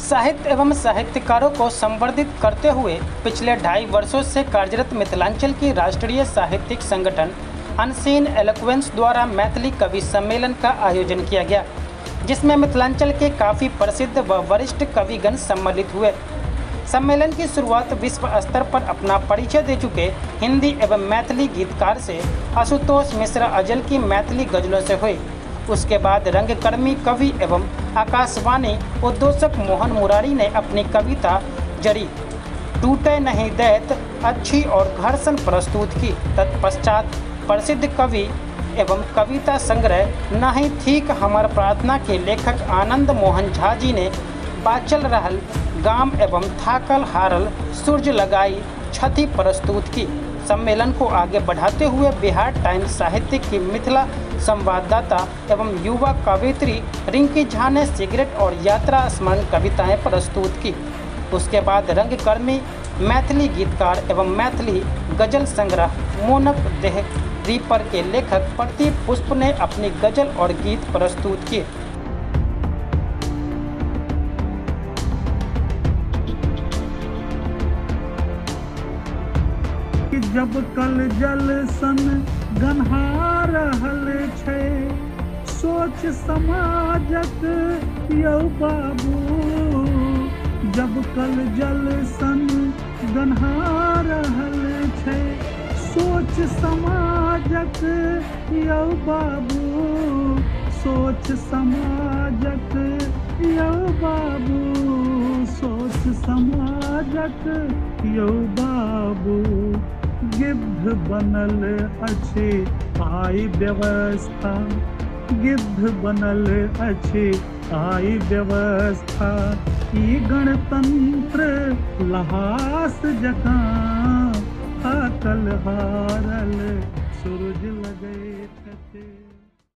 साहित्य एवं साहित्यकारों को संवर्धित करते हुए पिछले 2.5 वर्षों से कार्यरत मिथिलांचल की राष्ट्रीय साहित्यिक संगठन अनसीन एलोक्वेंस द्वारा मैथिली कवि सम्मेलन का आयोजन किया गया, जिसमें मिथिलांचल के काफ़ी प्रसिद्ध व वरिष्ठ कविगण सम्मिलित हुए। सम्मेलन की शुरुआत विश्व स्तर पर अपना परिचय दे चुके हिंदी एवं मैथिली गीतकार से आशुतोष मिश्रा अजल की मैथिली गजलों से हुई। उसके बाद रंगकर्मी कवि एवं आकाशवाणी उद्घोषक मोहन मुरारी ने अपनी कविता जरी टूटे नहीं दैत अच्छी और घर्षण प्रस्तुत की। तत्पश्चात प्रसिद्ध कवि एवं कविता संग्रह नहीं ठीक हमार प्रार्थना के लेखक आनंद मोहन झा जी ने बाचल रहल गाम एवं थाकल हारल सूरज लगाई छथि प्रस्तुत की। सम्मेलन को आगे बढ़ाते हुए बिहार टाइम्स साहित्य की मिथिला संवाददाता एवं युवा कवयित्री रिंकी झा ने सिगरेट और यात्रा स्मरण कविताएं प्रस्तुत की। उसके बाद रंगकर्मी मैथिली गीतकार एवं मैथिली गजल संग्रह मोनक देह रीपर के लेखक प्रदीप पुष्प ने अपनी गजल और गीत प्रस्तुत किए। जब कल जल सन गन्हा रहल छै, सोच समाजक यौ बाबू। जब कल जल सन गन्हा रहल छै, सोच समाजक यौ बाबू। सोच समाजक यौ बाबू, सोच समाजक यौ बाबू। गिद्ध बनल अछि आइ व्यवस्था, गिद्ध बनल अछि आइ व्यवस्था। ई गणतंत्र लहास जकाँ थाकल हारल सूरज लगैत अछि।